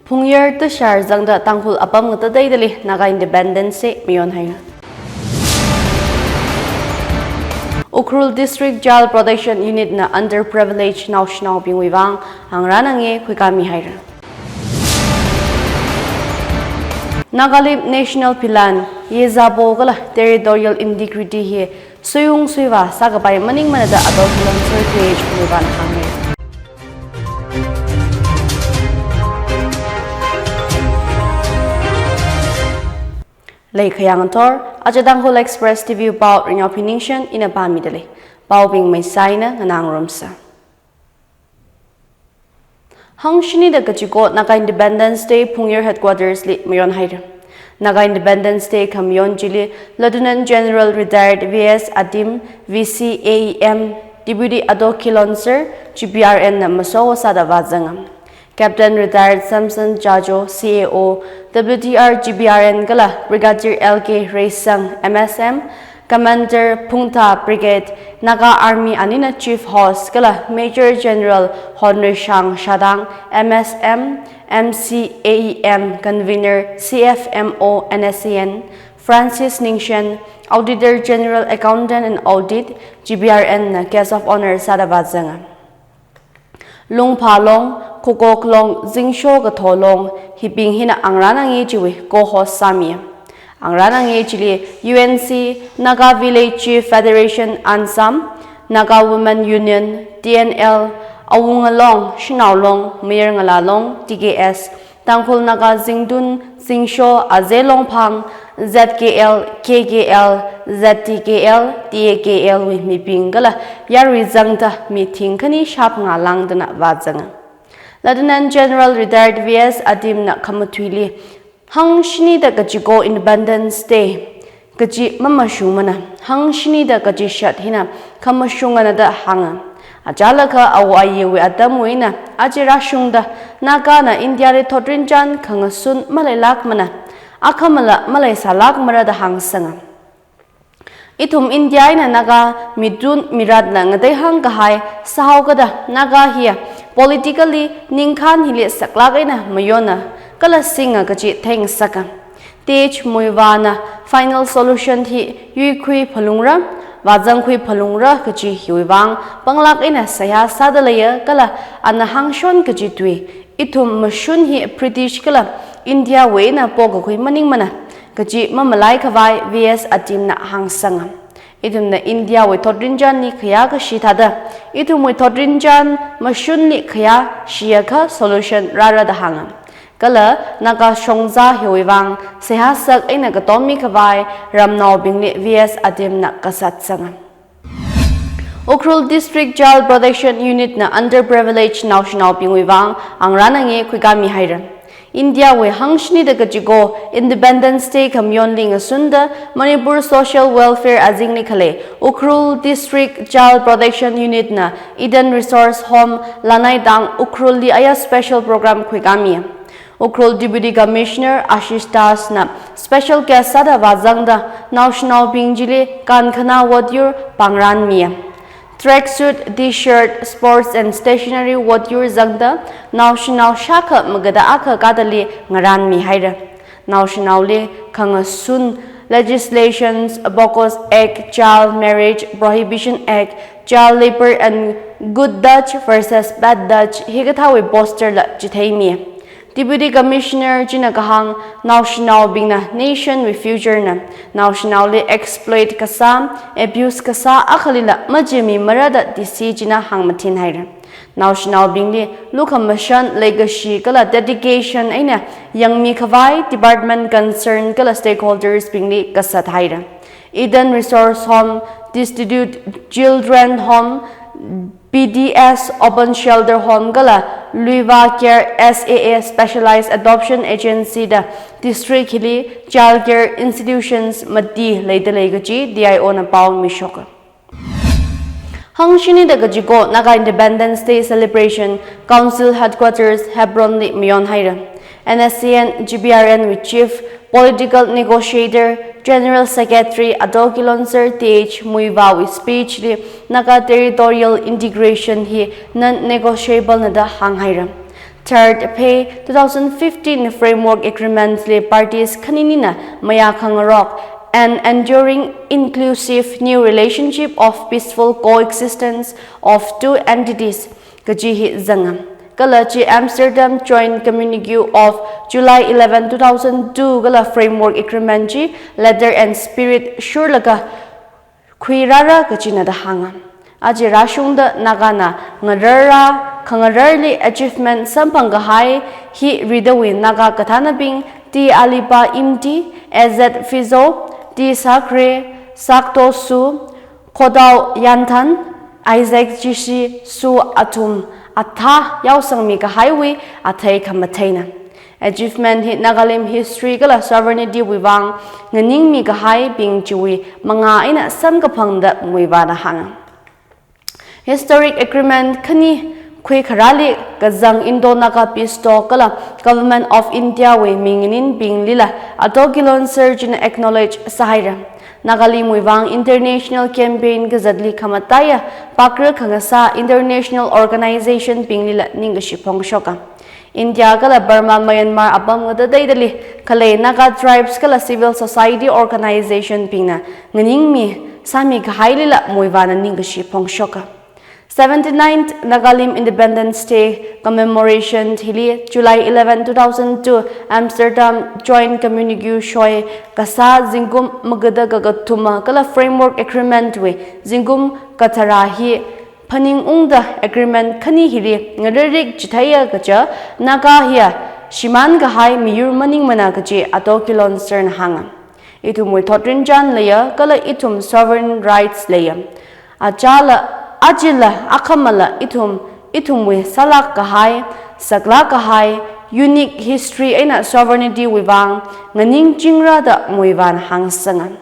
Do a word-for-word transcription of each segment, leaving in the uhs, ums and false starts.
Phungyar tashar zangda Tangkhul apam ngatateidali Naga Independence Day mayonhaira. Ukhrul District Child Protection Unit na underprivileged naoshinaobingwui vang angrān angye khuikāmihaira. Nagalip National Philan, yezabo kala territorial integrity hi suiung suivā sākapai maningmana da Ato Kilonser T H Muivahna hānga. Leikhayang thor, aja Tangkhul Express T V pao Ringyao Phiningshen ina pāmidalei. Paobing maisai eina nganāngarumsa. Hangshini da kachiko Naga Independence Day Phungyar Headquarters li mayonhaira. Naga Independence Day khamayon chili Lieutenant General Retired V S Adim, V C A E M, Deputy Ato Kilonser, G P R N na maso sāda vāzanga. Captain Retired Samson Jajo, C A O, W T R G P R N kala Brigadier L K Reisang, M S M, Commander Phungtha Brigade, Naga Army anina Chief Host kala Major General Honrishang Shadang, M S M, M C A E M Convener, C F M O N S C N, Francis Ningshen, Auditor General, Accountant and Audit, G P R N na Guest of Honor sāda vāzanga. Lungpha Long, Khokok Long, Zingsho Katho Long, hibing hina angrān angye chiwui co-host sāmi. Angrān angye chili U N C, Naga Village Chief Federation, ANSAM, Naga Women Union, T N L, Awunga Long, Shanao Long, Mayar Ngala Long, T K S, Tangkhul Naga Zingtun, Zingsho, Aze Longphang, Z K L, K K L, Z T K L, T A K L wui mibing kala yarui zangda mi thingkhani shāphangā langdana vāzanga. Lieutenant General Retired V S Adim na khamathuili, hangshini da kachiko Independence Day kachi mamashungmana, hangshini da kachishat hina khamashungana da hānga. Achālakha awo ayiwui atamwui eina aja rāshungda Naga na India li thotrinchān khangasun maleilākmana, akhamala maleisālākmara da hāngsanga. Ithum India eina Naga mitun miratna ngateihang kahai sāhaokada Naga hiya politically ningkhān hili saklāk eina mayonna kala singa kachi theingasaka. T H Muivahna final solution hi yuikhui phalungra, vāzangkhui phalungra kachi hiwui vang panglāk eina seihā sāda leiya kala ana hāngshon kachi tui, ithum mashun hi British kala India wui eina pokakhui maningmana kachi mamalai khavai V S Adim na hāngsanga. Ithumna India wui thotrinchānli khayā kashi thāda, ithumwui thotrinchān mashunli khayā shiakha solution rāra da hānga. Kala Naga shongza hiwui vang seihā sak eina katommi khavai ramnaobingli V S Adim na kasat sanga. Ukhrul District Child Protection Unit na underprivileged naoshinaobingwui vang angrān angye khuikāmihaira. India wui hangshini da kachiko Independence Day khamayonli ngasunda Manipur Social Welfare azingli khalei Ukhrul District Child Protection Unit na Eden Resource Home Lanaidang Ukhrulli aya special program khuikāmi. Ukhrul Deputy Commissioner Ashish Das na special guest sāda vāzangda naoshinaobing chili kankhana votyur pāngrānmi. Tracksuit, T-shirt, sports and stationery votyur zangda naoshinao shākha magada akha kadali ngarānmihaira. Naoshinaoli khangasun legislations, POCSO Act, Child Marriage Prohibition Act, Child Labour and Good Dutch versus Bad Dutch hikathāwui poster la chitheimi. Deputy Commissioner china kahāng, naoshinaobingna nation wui future na, naoshinaoli exploit kasā, abuse kasā akhalila majimimara da D C china hāngmathinhaira. Naoshinaobingli lukhamashan, leikashi kala dedication eina yangmi khavai department concern kala stakeholders bingli kasathaira. Eden Resource Home, Destitute Children Home, P D S Open Shelter Home kala Luiva Care S A A Specialized Adoption Agency da district hili child care institutions mati leidalei kachi D I O na pao mishoka. Hangshini da kachiko Naga Independence Day Celebration Council Headquarters Hebron li mayonhaira. N S C N G P R N wui Chief Political Negotiator, General Secretary Ato Kilonser T H Muivah wui speech li Naga territorial integration hi non-negotiable na da hānghaira. Third Phei two thousand fifteen Framework Agreement li parties khaninina mayā khangarok, an enduring inclusive new relationship of peaceful coexistence of two entities kaji hi zanga. Kala chi Amsterdam Joint Communique of July eleven, two thousand two kala Framework Agreement chi letter and spirit shurlaga khuirāra kajina da hānga. Aja rāshungda Nagana ngararra khangararli achievement samphang kahai hi ridawui Naga kathānabing T Alipa Imti, A Z Fizo, T Sakre, Sakto Su, Khodao Yanthan, Isaac Chishi Su athum athā yaosangmi kahaiwui athei khamatheina. Achievement hi Nagalim history kala sovereignty wui vang nganingmi kahaibing chiwui mangā eina samkaphangda Muivahna hānga. Historic agreement khani khuikharāli kazang Indo-Naga peace talk kala Government of India wui minganinbinglila Ato Kilonser china acknowledge sāhaira. Nagalimwui vang international campaign kazatli khamataiya pakra khangasā international organization binglila ningkashi phongshoka. India kala Burma, Myanmar apam ngatateidali khalei Naga tribes kala civil society organization bingna nganingmi sāmi kahailila Muivahna ningkashi phongshoka. Seventy-ninth Nagalim Independence Day commemoration hili July eleven, two thousand two Amsterdam Joint Communique shoi kasā zingkum magada kakathuma kala Framework Agreement wui zingkum katharā hi phaningungda agreement khani hili ngararik chitheiya kaja Naga hiya shimān kahai miyur maningmana kaji Ato Kilonserna hānga. Ithumwui thotrinchān leiya kala ithum sovereign rights leiya. Achāla, ajala, akhamala ithum, ithumwui sālāk kahai, saklāk kahai, unique history eina sovereignty wui vang nganingchingra da Muivahna hāngsanga.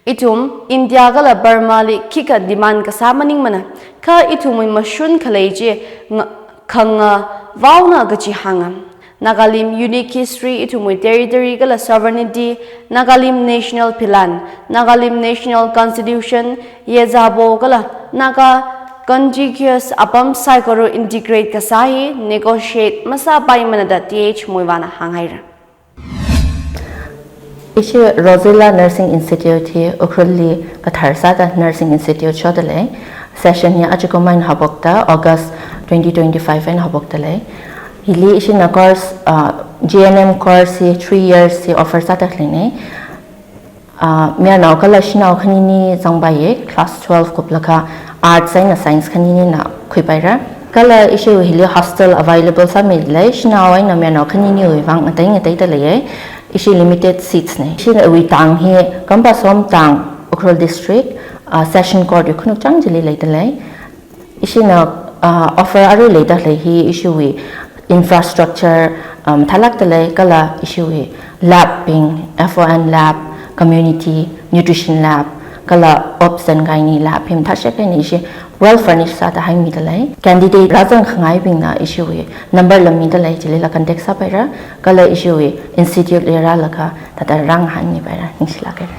Ithum India kala Burma li khikha demand kasā maningmana, kha ithumwui mashun khalei chi nga-, khangavaona kaji hānga. Nagalim unique history, ithumwui territory kala sovereignty, Nagalim national philan, Nagalim national constitution, Yezabo kala Naga contiguous apam saikora integrate kasā hi negotiate masāpaimana da Th Muivahna hānghaira. Ishi Rosella Nursing Institute hi Ukhrulli kathar sāda Nursing Institute shodalei. Session hi aja kumang haophoka, August twenty twenty-five eina haophoka lei. Hili ishina course, uh, G N M course hi three years hi offer sāda leina. Uh, mayarnao kala shanao khanini zangpaiya, class twelve kuplakha arts eina science khaninina khuipaira. Kala ishi hili hostel available sāmilei, shanao eina mayarnao khaniniwui vang ngatei ngateida leiya. Ishi limited seats na. Ishiwui tang hi Kampasom tang, Ukhrul district, uh, Session Court wui khanukchāng chili leidalei. Ishina, uh, offer arui leida lei hi ishiwui infrastructure, um, mathālākda lei kala ishiwui lab bing, F O N lab, community nutrition lab, kala obs and gynae lab hi mathāshek eina ishi well furnished sāda haimida lei. Candidate rāzang khangaibingna ishiwui number la mida lei, chilila contact sāpaira, kala ishiwui institute li rālaga thāda rāngahānmipaira, ningshilāk haira.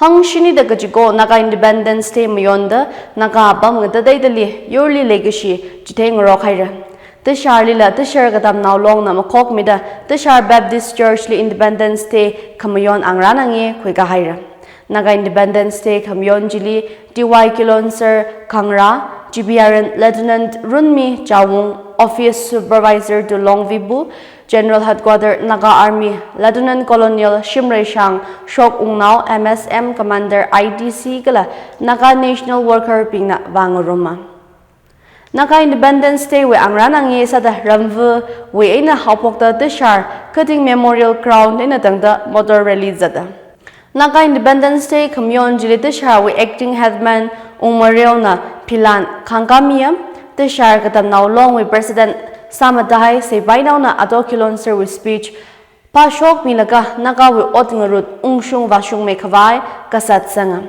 Hangshinida kachiko Naga Independence Day mayonda Naga apam ngatateidali yurli leikashi chitheingarok haira. Tisharlila Tishar Katamnao Longna makhokmida Tishar Baptist Church li Independence Day khamayon angrānange khuikahaira. Naga Independence Day khamayon chili T Y Kilonser Khangra, G B R N Lieutenant Runmi Chawung, Office Supervisor to Longvibu, General Headquarter Naga Army, Lieutenant Colonel Shimreishang Shokwungnao, M S M Commander I T C kala Naga National Worker bingna vāngaruma. Naga Independence Day wui angrānange sāda ramvawui eina haophokta Tishar Khating Memorial Ground eina tangda motor rally zata. Naga Independence Day khamayon chili Tisharwui Acting Headman Ungmareona philan khangkāmiya, Tishar Katamnao Longwui President sāmatahai Seipainaona Ato Kilonserwui speech phāshokmilaga Nagawui ot ngarut ungshung vāshungmei khavai kasat sanga.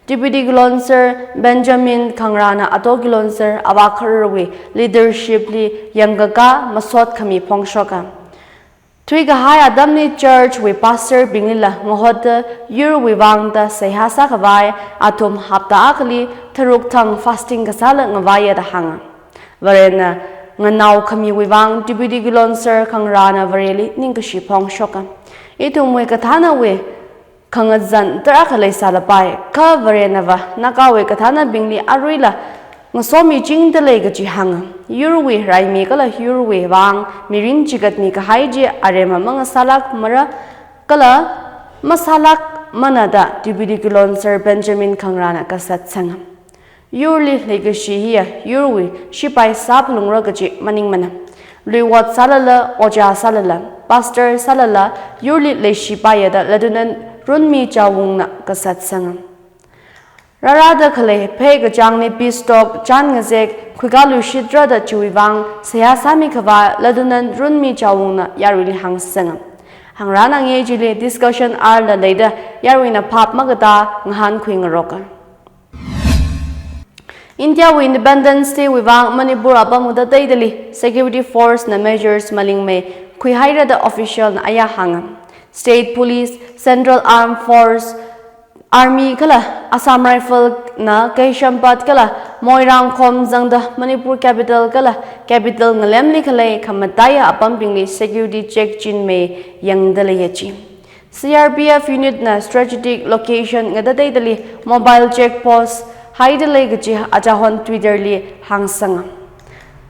Deputy Kilonser Benjamin Khangrana Ato Kilonser avā khararwui leadership li yangkakā masot khami phongshoka. Thuikahai atamli church wui pastor binglila ngahotda yurwui vangda seihā sākhavai athum hapta akhali tharuk thang fasting kasāla ngavaiya da hānga. Varena nganao khamiwui vang Deputy Kilonser Khangarana Vareli ningkashi phongshoka. Ithumwui kathānawui khangazan tarākha leisālapai, kha Varenava Nagawui kathānabingli aruila ngasomichingda lei kaji hānga. Yurwui raimi kala yurwui vang mirin chigatmi kahai chi aremma mangasālākmara kala masālākmana da Deputy Kilonser Benjamin Khangarana kasat sanga. Yurli leikashi hiya yurwui shipai sāphalungra kaji maningmana. Luiwot sālala, ojā sālala, pastor sālala, yurli leishipaiya da Lieutenant Runmi Chawungna kasat sanga. Rārada khalei pheikachāngli peace talk chān ngazek khuikāluishitra da chiwui vang seihā sāmikhavai Lieutenant Runmi Chawungna yaruili hāngsanga. Hāngrānange chili discussion hour la leida yaruina phap makatā ngahānkhuingaroka. Indiawui Independence Day wui vang Manipur apam ngatateidali security force na measures malingmei khuihaira da official na aya hānga. State Police, Central Armed Force, Army kala Assam Rifle na Khaishampat kala Moirang khom zangda Manipur capital kala capital ngalemli khalei khamataiya apambingli security check chinmei yangda leiya chi. C R P F unit na strategic location ngatateidali mobile check post haida lei kaji achahon Twitter li hāngsanga.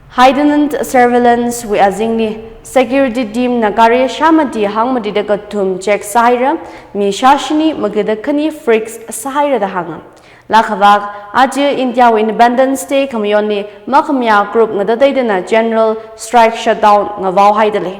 Heightened surveillance wui azingli security team na gari shāmati hangmatida kathum check sāhaira, mi shāshini magada khani frisk sāhaira da hānga. Lakhavak, aja Indiawui Independence Day khamayonli makhamayā group ngatateidana general strike shutdown ngavaohaida lei.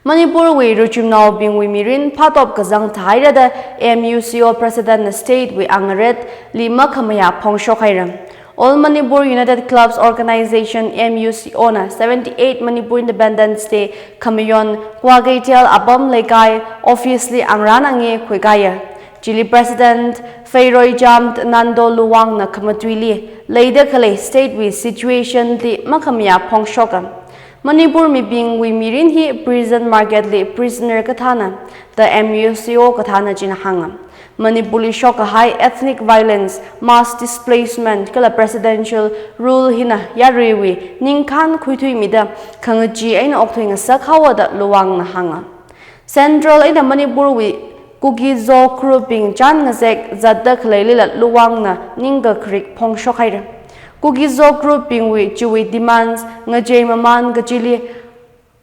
Manipurwui ruchumnaobingwui mirin phatop kazang thahaira da M U C O President na state wui angaretli makhamayā phongshokhaira. All Manipur United Clubs Organization, M U C O na seventy-eight Manipur Independence Day khamayon Kwakeithel Apam Leikai office li angrānange khuikāya. Chili President Pheiroijam Nando Luwang na khamatuili leida khalei state wui situation li makhamayā phongshoka. Manipur mibingwui mirin hi prison market li prisoner kathāna da M U C O kathāna china hānga. Manipurli shokkahai ethnic violence, mass displacement kala presidential rule hina yaruiwui ningkhān khuithuimida khangachee eina okthui ngasakhaowa da Luwang na hānga. Central eina Manipurwui Kuki-Zo group bing chān ngazek zatda khaleilila Luwang na ningkakrik phongshokhaira. Kuki-Zo group bingwui chiwui demands ngachei mamān kachili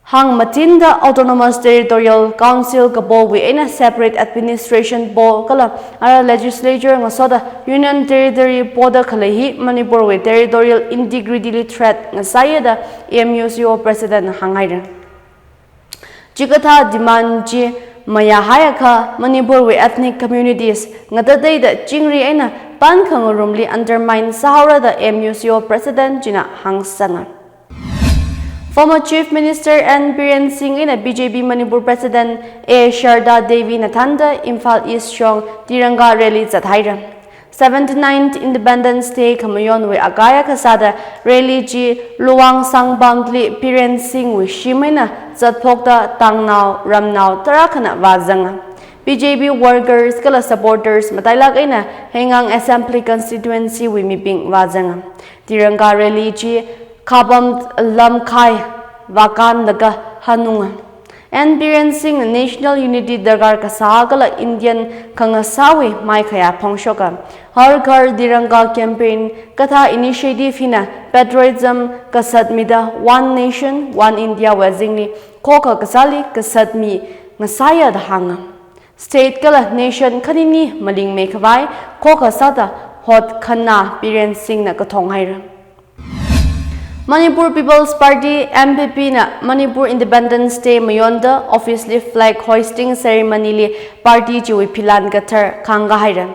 hāngmatinda Autonomous Territorial Council kapowui eina separate administration po kala ara legislature ngasoda Union Territory poda khalei hi Manipurwui territorial integrity li threat ngasāya da M U C O President na hānghaira. Chikathā demand chi mayāhaiakha Manipurwui ethnic communities ngatateida chingri eina pan khangarumli undermine sāhaora da M U C O President china hāngsanga. Former Chief Minister N Biren Singh eina B J P Manipur President A Sharda Devi na thānda Imphal East shong Tiranga rally zathaira. Seventy-ninth Independence Day khamayonwui akaya kasāda rally chi Luwang Sangpamli Biren Singh wui shim eina zatphokta tangnao, ramnao tarākhana vāzanga. B J P workers kala supporters matailāk eina Heingang Assembly Constituency wui mibing vāzanga. Tiranga rally chi Khapam Lamkhai vākānlaga hanunga. N Biren Singh na national unity darkar kasā kala Indian khangasāwui maikhayā phongshoka. Har Ghar Tiranga campaign kathā initiative hina patriotism kasatmida One Nation, One India wui azingli khokha kasāli kasatmi ngasāya da hānga. State kala nation khanini malingmeikhavai khokha sāda hotkhana Biren Singh na kathonghaira. Manipur People's Party, M P P na Manipur Independence Day mayonda office li flag hoisting ceremony li party chiwui philan kathar khangkahaira.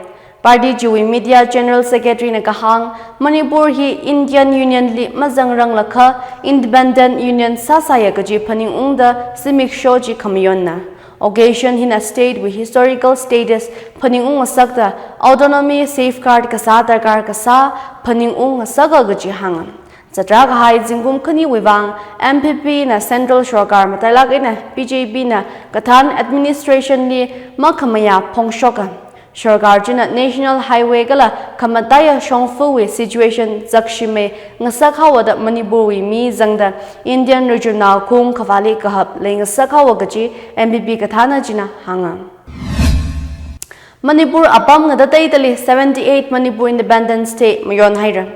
Party chiwui media general secretary na kahāng, Manipur hi Indian Union li mazangranglakha independent union sāsāya kaji phaningungda zimiksho chi khamayonna. Occasion hina state wui historical status phaningung ngasakta autonomy safeguard kasā darkar kasā phaningung ngasaka kaji hānga. Zatrā kahai zingkum khaniwui vang M P P na central sorkar matailāk eina B J P na kathān administration li makhamayā phongshoka. Sorkar china National Highway kala khamataiya shongfawui situation zakshimei ngasak haowa da Manipurwui mi zangda Indian Region Nao khaung khavāli kahap leingasak haowa kaji M P P kathāna china hānga. Manipur apam ngatateidali seventy-eight Manipur Independence Day mayonhaira.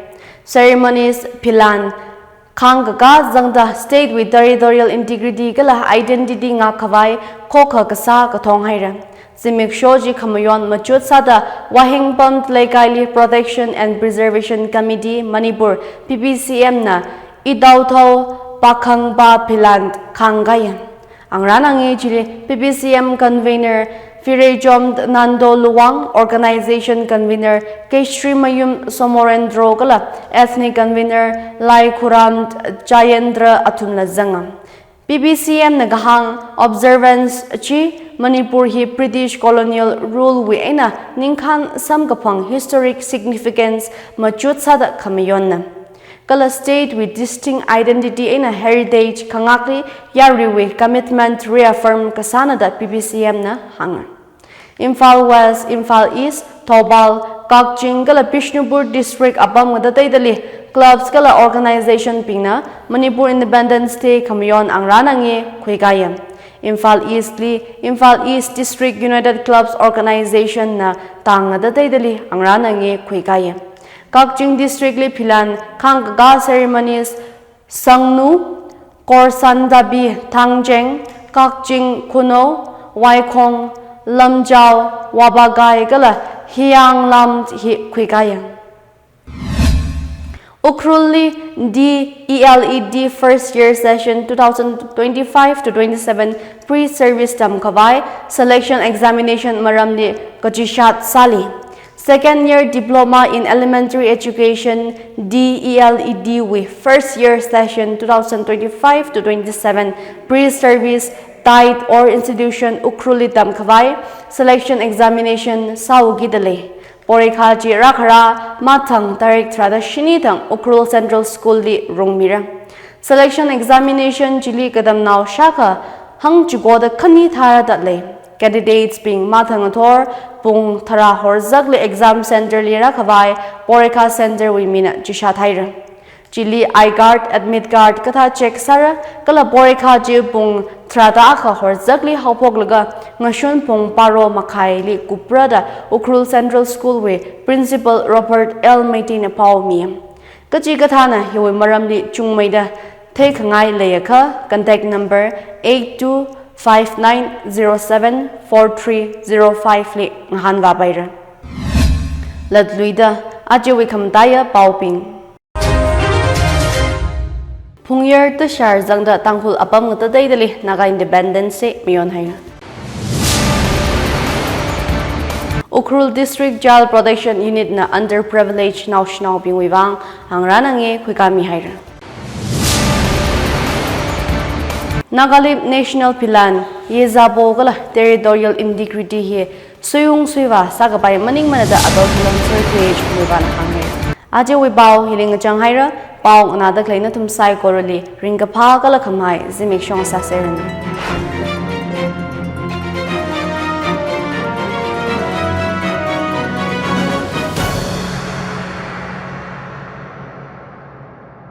Ceremonies philan khangkakā zangda state wui territorial integrity kala identity ngakkhavai khokha kasā kathonghaira. Zimiksho chi khamayon machut sāda Wahinpam Leikaili Protection and Preservation Committee Manipur, P P C M na Itaothao Pakhangpa philan khangkāya. Angrān angye chili P P C M Convener Firejom Nando Luwang, Organization Convener Keshrimayum Somorendro kala Ethnic Convener Laikhuram Jayendra athumla zanga. P P C M na kahāng observance chi Manipur hi British colonial rule wui eina ningkhān samkaphang historic significance machut sāda khamayonna. Kala state wui distinct identity eina heritage khangakli yaruiwui commitment reaffirm kasāna da P P C M na hānga. Imphal West, Imphal East, Thoubal, Kakching kala Bishnupur district apam ngatateidali clubs kala organization bingna Manipur Independence Day khamayon angrān angye khuikāya. Imphal East li Imphal East District United Clubs Organization na tang ngatateidali angrān angye khuikāya. Kakching District li philan khangkakā ceremonies Sangnu, Korsandabi, Thangjeng, Kakching, Khunou, Waikhong, Lamjao, Wabagai kala Hiyanglam hi khuikāya. Ukhrul li D E L E D first year session two thousand twenty-five to twenty-seven pre-service tamkhavai selection examination maramli kachishat sāli. Second year Diploma in Elementary Education, D E L E D wui first year session two thousand twenty-five to twenty-seven pre-service tied or institution Ukhrul li tamkhavai selection examination sāhaokida lei. Porikha chi rākhara mathang tarik tharāda shini thang Ukhrul Central School li rungmira. Selection examination chili katamnao shākha hangchikoda khani tharāda lei. Candidates bing mathang ngathor pung tharā horzakli exam center li rākhavai porikha center wui mina chishat haira. Chili eye guard, admit card kathā check sāra, kala porikha chi pung tharāda akha horzakli haophoklaga ngashun pung baro makhaili kupra da Ukhrul Central School wui Principal Robert L Meitei na paomi. Kachikathāna hiwui maramli chungmeida theikhangai leiakha contact number eight two five nine zero seven four three zero five li ngahānvāpaira. Latluida ajawui khamataiya paobing. Phungyar tashar zangda Tangkhul apam ngatateidali Naga Independence Day mayonhaira. Ukhrul District Child Protection Unit na underprivileged naoshinaobingwui vang angrān angye khuikāmihaira. Nagalim National philan yezāpo kala territorial integrity hi suiung suivā sākapai maningmana da Atal Tulam Sir K H Muivahna hānghai. Ajawui pao hili ngachang haira, pao nganāda khalei nathum saikorali ringkaphā kala khamahai zimiksho sāseranu.